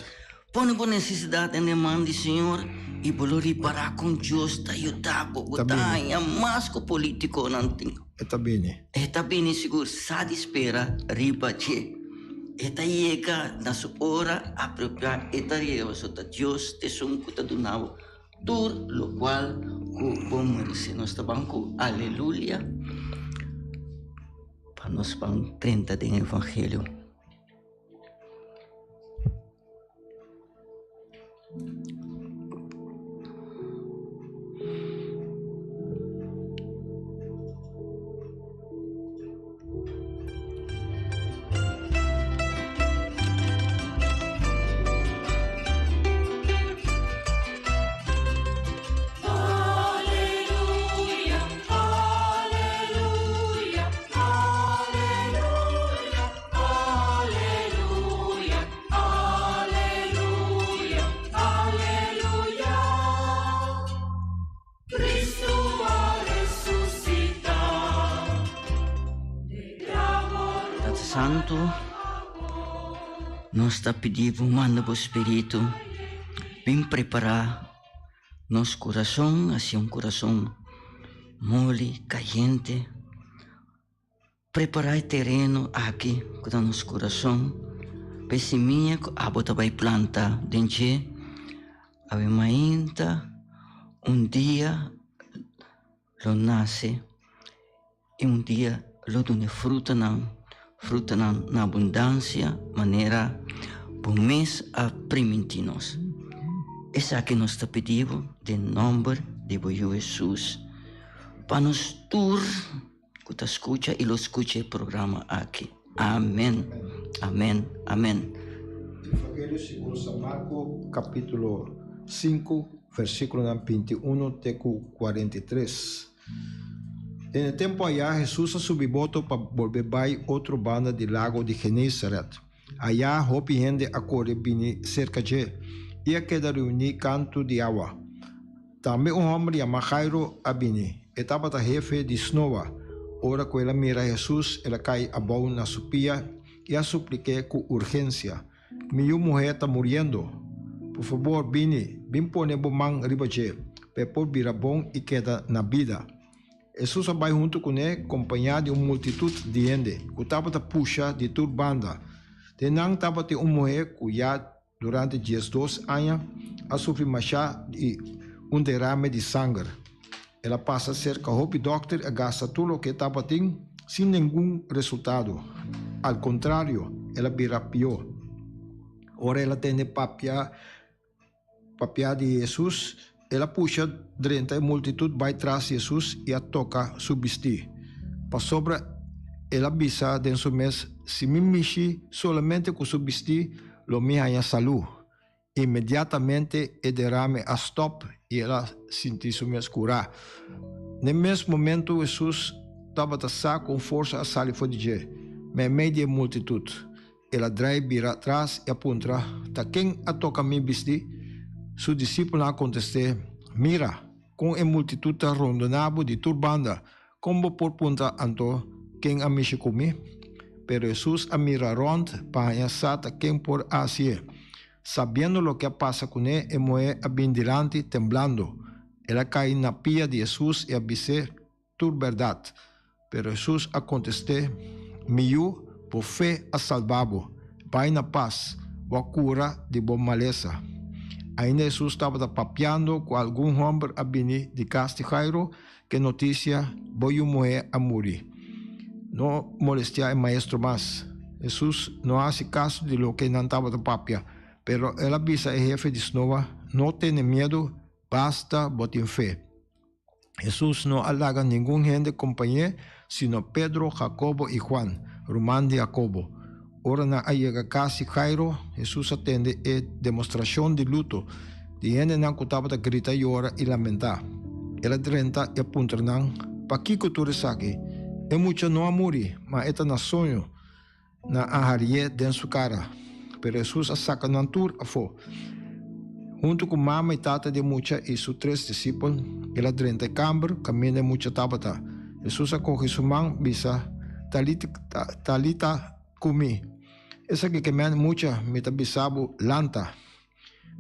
pone bo necesidad den e man di Señor y bo lo ripara con Dios ta yuda bo bo ta haña mas cu politiconan tin. E ta bini. E ta bini sigur sa di spera riba dje e ta yega na su ora apropia e ta yega pasobra ta Dios ta esun cu ta duna bo Tur lokual ku bo merese. Nos ta ban ku aleluya pa nos ban drenta den evangelio. Santu, nos ta pidi Bo manda Bo Spiritu bin prepará nos kurason hacia un kurason moli, kayente. Prepará e tereno aki ku ta nos kurason pa e simia ku abo ta bai planta den dje. Awe mainta un dia lo nase i un dia lo duna e frutanan, frutanan na abundansia manera bo mes a primintí nos. Esaki nos ta pidi bo den nòmber di bo Yu Hesus, pa nos tur. Ku ta skucha i lo skucha e programa aki. Amen. Amen. Amen. Evangelio segun San Marko kapítulo 5 versíkulonan 21 te ku 43. Den e tempu ayá Hesus a subi boto pa bolbe bai otro banda di lago di Genesaret. Ayá hopi hende a kore bini serka dje i a keda reuní kantu di awa. Tambe un hòmber yamá Jairo a bini. E tabata hefe di snoa. Ora ku el a mira Hesus, el a kai abou na su pia i a suplik'é ku urgensia, Mi yu muhé ta muriendo. Por fabor, bini, bin pone bo man riba dje, pa e por bira bon i keda na bida. Hesus a bai huntu kuné, kompañá di un multitut di hende ku tabata pusha di tur banda. Den nan tabatin un muhé ku ya Durante 12 aña a sufri mashá di un derame di sanger. El a pasa serka hopi dòkter i a gasta tur loke e tabatin sin ningun resultado. Al kontrario, el a bira pió. Ora el a tende papia papia di Hesus, el a pusha drenta e multitut bai tras di Hesus i a toka su bistí. Pasobra el a bisa den su mes, Si mi mishi solamente ku su bistí, lo mi haña salú. Inmediatamente e derame a stòp i el a sinti su mes kurá. N'e mes momentu Hesus tabata sa ku un forsa a sali for di dje, meimei di e multitut. El a drai bira atras i a puntra, Ta ken a toka mi bistí? Su disipelnan a kontest'é, Mira, kon e multitut ta rondoná bo di tur banda, Kon bo por puntra anto, Ken a mishi ku mi? Pero Hesus a mira rònt pa haña sa ta ken por a hasié. Sabiendo loke a pasa kuné, e muhé a bin dilanti temblando. El a kai na pia di Hesus i a bis'é tur bèrdat. Pero Hesus a kontest'é, Mi yu, bo fe a salba bo. Bai na pas, bo a kura di bo malesa. Ainda Hesus tabata papiando ku algun hòmber a bini di kas di Jairo Ke notisia, bo yu muhé a muri. No molestiá e maestro mas. Hesus no a hasi kaso di loke nan tabata papia, pero el a bisa e hefe di snoa, No tene miedu, basta bo tin fe. Hesus no a laga ningun hende kompañ'é, sino Pedro, Jakobo i Juan, ruman di Jakobo. Ora nan a yega kas di Jairo, Hesus a tende e demostrashon di luto di hendenan ku tabata grita yora i lamentá. El a drenta i a puntra nan, Pakiko tur esaki? E mucha no a muri, ma e ta na soño. Nan a harié den su kara. Pero Hesus a saka nan tur afó. Huntu ku mama i tata di e mucha i su tres disipel, el a drenta e kamber kaminda e mucha tabata. Hesus a kohe su man, bisa, Talita kumi. Esaki ke men, Mucha, mi ta bisa bo, lanta.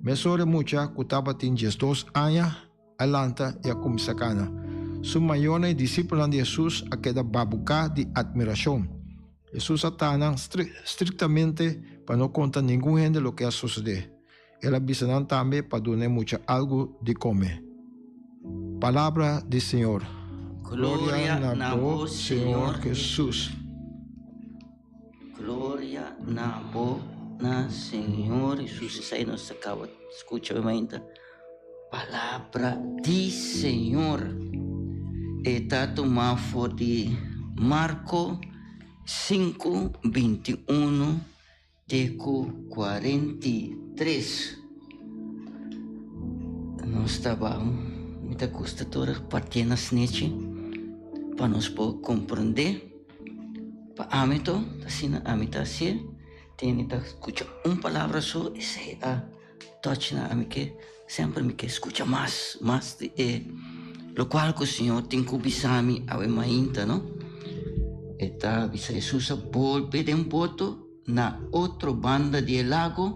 Mesora e mucha, ku tabatin 12 aña, a lanta i a kuminsá kana. Su mayornan i disipelnan di Hesus a keda babuká di atmirashon. Hesus a taha nan striktamente pa no konta ningun hende loke a sosodé. El a bisa nan tambe pa duna e mucha algu di kome. Palabra di Señor. Gloria na bo, Señor Hesus. Gloria na bo, na Señor Hesus. Esei nos ta kaba skucha mi mainta. Palabra di Señor. E ta tuma for di Marko 5, 21 Te ku 43 nos ta ban, mi ta gusta tur partié na snechi pa nos por komprondé. Pa ami to, asina ami ta hasié, tene ta skucha un palabra so, esei a touch na ami ke semper mi ke skucha mas, mas di e lokual ku Señor tin ku bisa mi awe mainta, no. E ta bisa Hesus a bolbe den boto na otro banda di e lago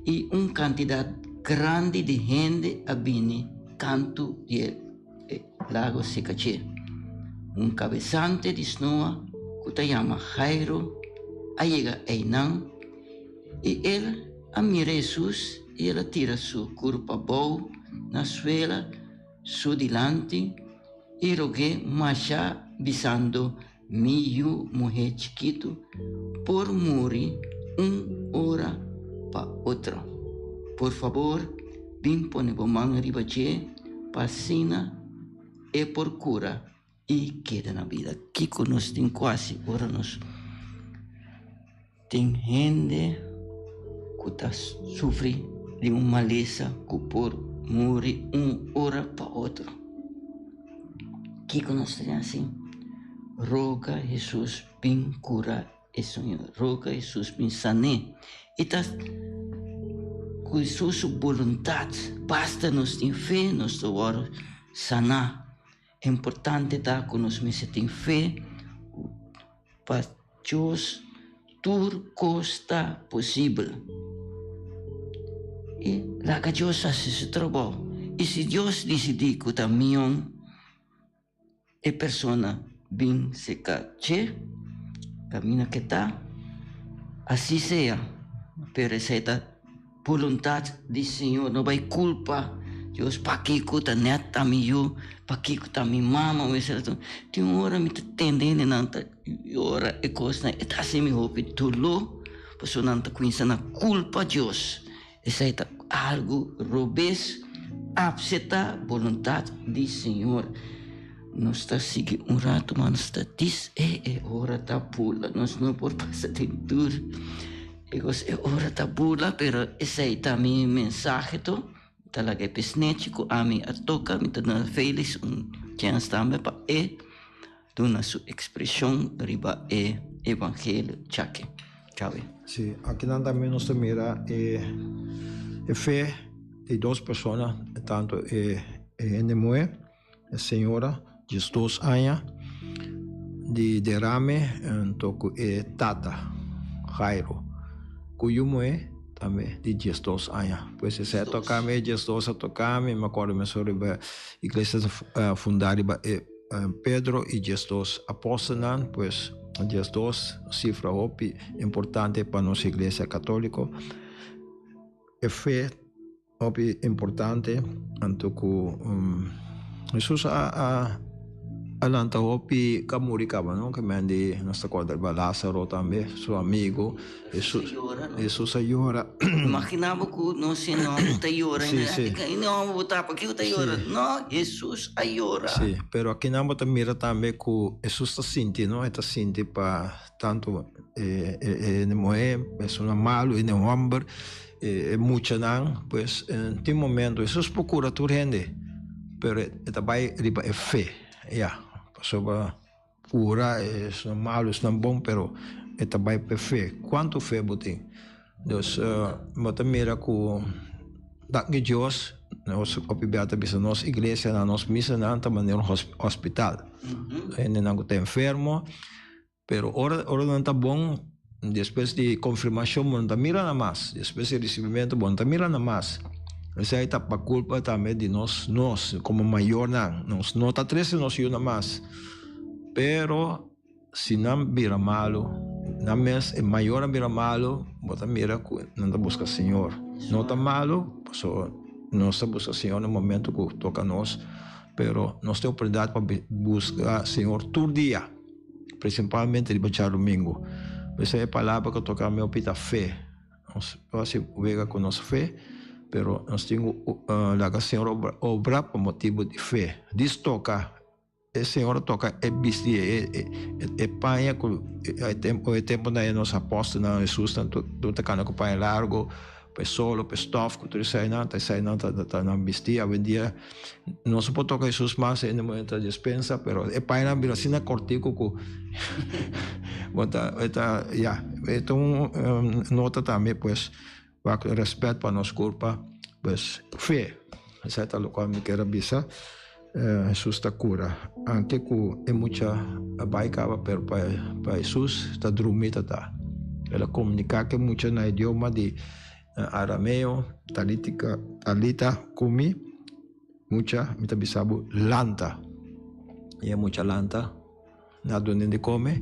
i un kantidat grandi di hende a bini kantu di e lago seka dje. Un kabesante di snoa ku ta yama Jairo a yega einan i el a mira Hesus i el a tira su kurpa abou na suela su dilanti i rog'é masha bisando, Mi yu muhé chikitu por muri un ora pa otro. Por fabor, bin pone bo man riba dje pa asina e por kura i keda na bida. Kiko nos tin ku hasi ora nos tin hende ku ta sufri di un malesa ku por muri un ora pa otro? Kiko nos ta hasi? Roga Hesus bin kura e señor. Roga Hesus bin san'é. I ta ku Hesus su boluntat. Basta nos tin fe, nos ta wòrdu saná. Importante ta ku nos mester tin fe pa Dios tur kos ta posibel. I laga Dios hasi su trabou. I si Dios disidí ku ta mion e persona bin seka dje, kaminda ke ta, asi sea. Pero esei ta Boluntat di Señor no bai kulpa Dios pakiko ta nèt ta mi yu, pakiko ta mi mama. Tin un ora mi ta tende hendenan ta yora e kosnan, e ta hasi mi hopi doló pasobra nan ta kuminsá na kulpa Dios. Esei ta algu robes, apseptá boluntat di Señor. Nos ta sigui un ratu mas nos ta dis e e ora ta bula, nos no por pasa den tur. E kos e ora ta bula pero esei ta mi mensahe to. Mi ta laga e pisnechi ku ami a toka, mi ta duna Felix un chèns tambe pa e duna su ekspreshon riba e evangelio djaki. Djawe. Si, akinan tambe nos ta mira e e fe di dos persona, tantu e hende muhé. E señora, diesdos aña, di derame anto ku e tata, Jairo, ku yu muhé tambe di diesdos aña. Pues esei a toka mi, e diesdos a toka mi, mi akorda mes ora riba iglesia ta fundá riba e Pedro i diesdos apòstelnan, pues diesdos sifra hopi importante pa nos iglesia katóliko. E fe. Hopi importante anto ku Hesus a a lanta hopi ku a muri kaba no ke men di nos ta kòrda riba Lázaro tambe su amigu Hesus Hesus a yora. Imagina bo ku nos si no ta yora i no bo ta pakiko ta yora no Hesus a yora. Si pero akinan bo ta mira tambe ku Hesus ta sinti no e ta sinti pa tantu e e muhé persona malu e hòmber. E muchanan, pues, tin momento Hesus por cura tur hende, pero e ta bay riba e fe, ya, pasobra cura esnan malo, esnan bon, pero e ta bay pa e fe. Cuanto fe bo tin? Dus, bo ta mira cu danki Dios, nos hopi bia ta bisa nos iglesianan, nos misanan ta manera un hospital. Hendenan cu ta enfermo. Pero ora ora nan ta bon, despues di konfirmashon bo no ta mira nan mas, despues di risibimentu bo no ta mira nan mas. Esei ta pa kulpa tambe di nos nos komo mayornan, nos no ta trese nos yunan mas. Pero si nan bira malu, nan mes e mayornan bira malu, bo ta mira ku nan ta buska Señor. No ta malu, pasobra nos ta buska Señor na momento ku toka nos, pero nos tin oportunidat pa buska Señor tur dia. Prinsipalmente riba djadumingu. P'esei e palabra ku toka mi hopi ta fe. Nos por hasi wega ku nos fe, pero nos tin ku laga Señor obra pa motibu di fe. Dis toka, e Señor a toka e bisti, e paña ku e tempunan e nos apòstelnan, Hesusnan tur ta kana ku paña largu. Pa e solo, pa e stof ku tur eseinan, ta eseinan ta ta nan bisti. Awendia no se por toka Hesus mas hende muhé ta despensa, pero e pañanan bira asina kortiku ku bo ta e ta ya. E ta un nota tambe pues wak rèspèt pa nos kurpa, pues fe. Esei ta lokual mi kier a bisa. Hesus ta kura. Anke ku e mucha a bai kaba, pero pa pa Hesus ta drumi ta ta. El a komuniká ku e mucha na idioma di arameo, Talitika, Talita kumi, mucha, mi ta bisa bo, lanta. I e mucha lanta, nan a dun'é di kome,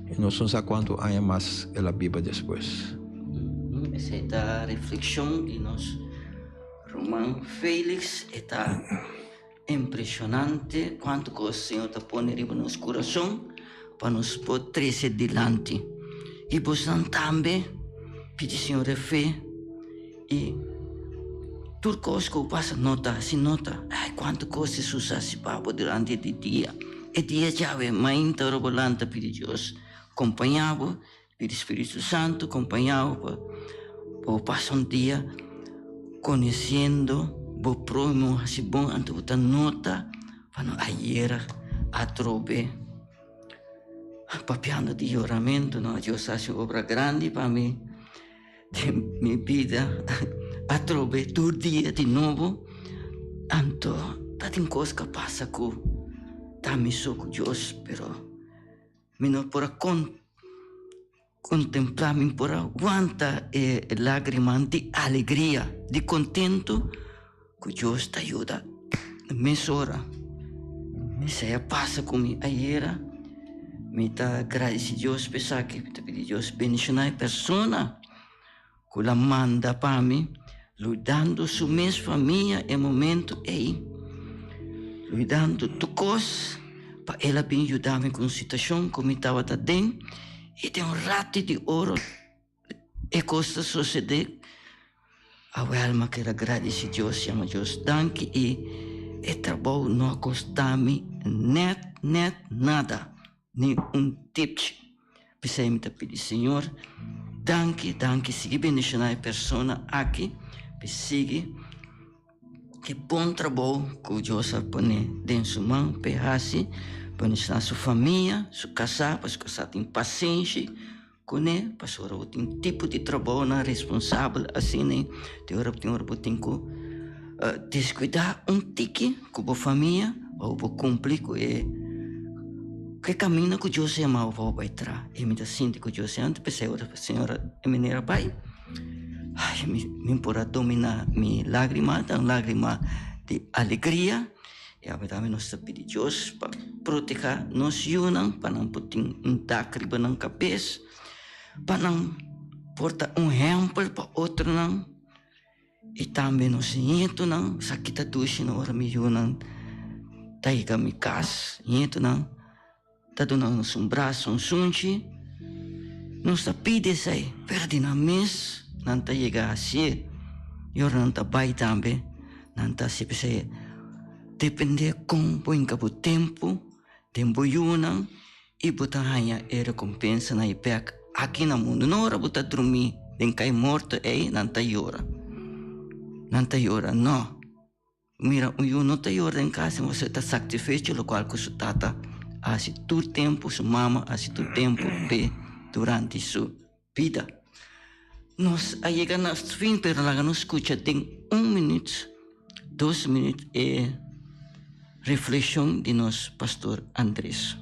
i nos no sa kuantu aña mas el a biba despues. Esei ta reflekshon di nos ruman Felix. E ta impreshonante kuantu kos Señor ta pone riba nos kurason pa nos por trese dilanti. I bosnan tambe pidi Señor e fe i tur kos ku pasa nota, hasi nota. Ai, kuantu kos Hesus a hasi pa bo durante di dia. E dia djawe mainta ora bo lanta pidi Dios kompañá bo. Pidi Spiritu Santu kompañá bo pa bo pasa un dia konosiendo bo próhimo hasi bon anto bo ta nota pa no ayera atrobe papiando di yoramentu no Dios a hasi un obra grandi pa mi den mi bida atrobe tur dia di nobo anto ta tin kos ku a pasa ku ta mi so ku Dios pero. Mi no por a kontemplá, mi por a wanta e lágrimanan di alegria, di kontentu ku Dios ta yuda mesora. Esei a pasa ku mi ayera. Mi ta gradisí Dios pa esaki. Mi ta pidi Dios bendishoná e persona ku la manda pa mi, luidando su mes famia e momento ei, luidando tur kos pa el a bin yuda mi ku un situashon ku mi tabata den, i den un ratu di oro e kos ta sosede. Awel mi a keda gradisi Dios, yama Dios danki i e trabou no a kosta mi nèt nèt nada. Ni un tipchi. P'esei mi ta pidi Señor, danki, danki, sigui bendishoná e persona aki, p'e sigui e bon trabou ku Dios a pone den su man p'e hasi, bendishoná su famia, su kasá, pa su kasá tin pasenshi kuné, pasobra bo tin tipo di trabounan responsabel asina, tin ora tin ora bo tin ku deskuidá un tiki ku bo famia pa bo por kumpli ku e ku e kaminda ku Dios a yama bo pa bo bai traha. I mi ta sinti ku Dios a yama, p'esei ora señora e manera bai, ai mi mi por a dominá mi lágrima, ta un lágrima di alegria. I awe tambe nos ta pidi Dios pa protehá nos yunan, pa nan por tin un dak riba nan kabes, pa nan por ta un ehèmpel pa otronan. I tambe nos ñetunan, sa kita dushi na ora mi yunan ta yega mi kas, ñetunan ta duna nos un brasa, un sunchi. Nos ta pidi esei, pero di nan mes nan ta yega hasié. I ora nan ta bai tambe, nan ta hasi p'esei. Dependé kon bo hinka bo tempu den bo yunan i bo ta haña e rekompensanan ei bèk aki na mundu. No ora bo ta drumí den kai morto ei, nan ta yora. Nan ta yora, no. Mira, un yu no ta yora den kas, pasobra e ta satisfecho lokual ku su tata a hasi tur tempu, su mama a hasi tur tempu p'e durante su bida. Nos a yega na fin, pero laga nos skucha den un minüt, dos minüt e reflekshon di nos pastor Andres.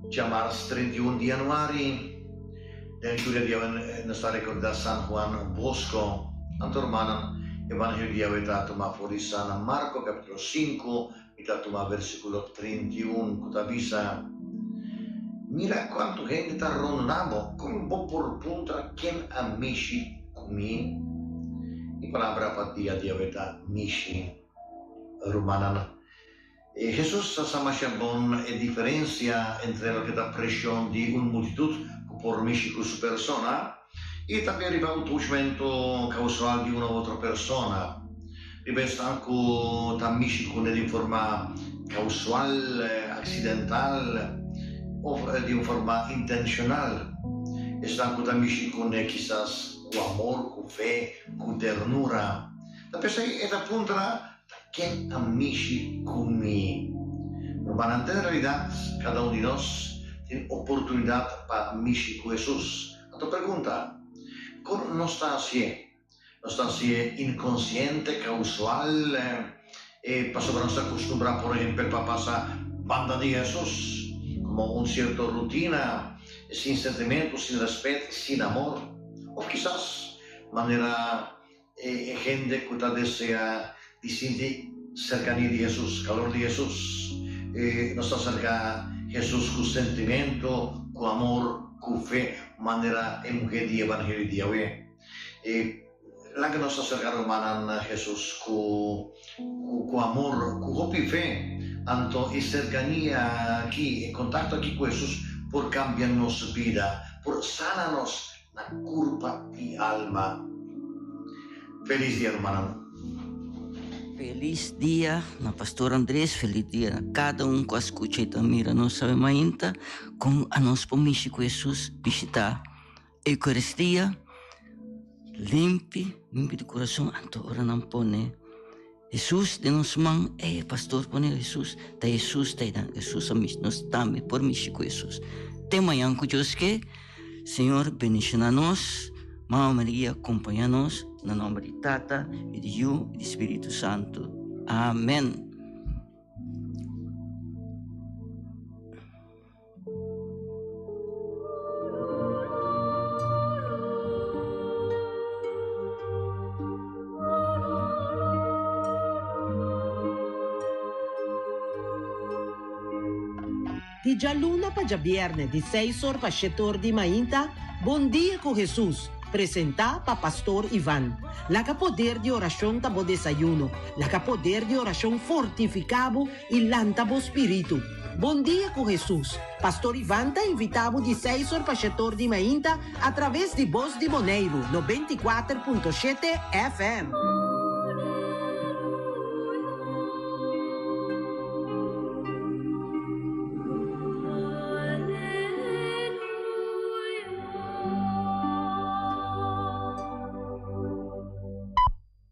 Djamars 31 di januari, den liturgia di awe nos ta recorda San Juan Bosco. Anto rumannan, Evangelio di awe ta tuma for di San Marco capitulo sinku i ta tuma versiculo 31 cu ta bisa, Mira cuantu hende ta rondona bo, con bo por puntra ken a mishi cu mi? E palabra pa dia di awe ta mishi. Rumannan, Hesus sa sa masha bon e diferensia entre loke ta preshon di un multitut ku por mishi ku su persona i tambe riba un touchmentu kausual di un of otro persona. Riba esnan ku ta mishi kuné di un forma kausual, aksidental of di un forma intenshonal. Esnan ku ta mishi kuné kisas ku amor, ku fe, ku ternura. Ta p'esei e ta puntra Ta ken a mishi ku mi? Rumannan, den realidat kada un di nos tin oportunidat pa mishi ku Hesus. Anto pregunta, Kon nos ta hasié? Nos ta hasié inkonsiente, kausual, e pasobra nos ta kustumbrá, por ehempel, pa pasa banda di Hesus, komo un sierto rutina, sin sentimentu, sin rèspèt, sin amor. Òf kisas manera e hende ku ta deseá di sinti serkania di Hesus, kalor di Hesus. Nos ta serka Hesus ku sentimentu, ku amor, ku fe, manera e muhé di Evangelio di awe. E laga nos ta serka rumannan Hesus ku ku amor, ku hopi fe. Anto e serkania aki, e kontakto aki ku Hesus por kambia nos bida, por sana nos na kurpa i alma. Felis dia rumannan. Felis dia na Pastor Andres, felis dia na kada un ku a skucha i ta mira nos awe mainta kon anos por mishi ku Hesus bishita Eucaristia limpi, limpi di kurason anto ora nan pone Hesus den nos man, ey pastor pone Hesus, ta Hesus ta eynan, Hesus a mishi, nos tambe por mishi ku Hesus. Te mañan ku Dios ke, Señor bendiciona nos, Mama Maria acompaña nos, na nomber di Tata y di Yu y di Spiritu Santo. Amen. Di djaluna pa djabièrnè di seis or pa shete or di mainta, Bon Dia ku Hesus, presentá pa Pastor Ivan. Laga poder di orashon ta bo desayuno. Laga poder di orashon fortifiká bo i lanta bo spiritu. Bon dia ku Hesus! Pastor Ivan ta invitá bo di seis or pa shetor di mainta atraves di Bos di Boneiru 94.7 FM.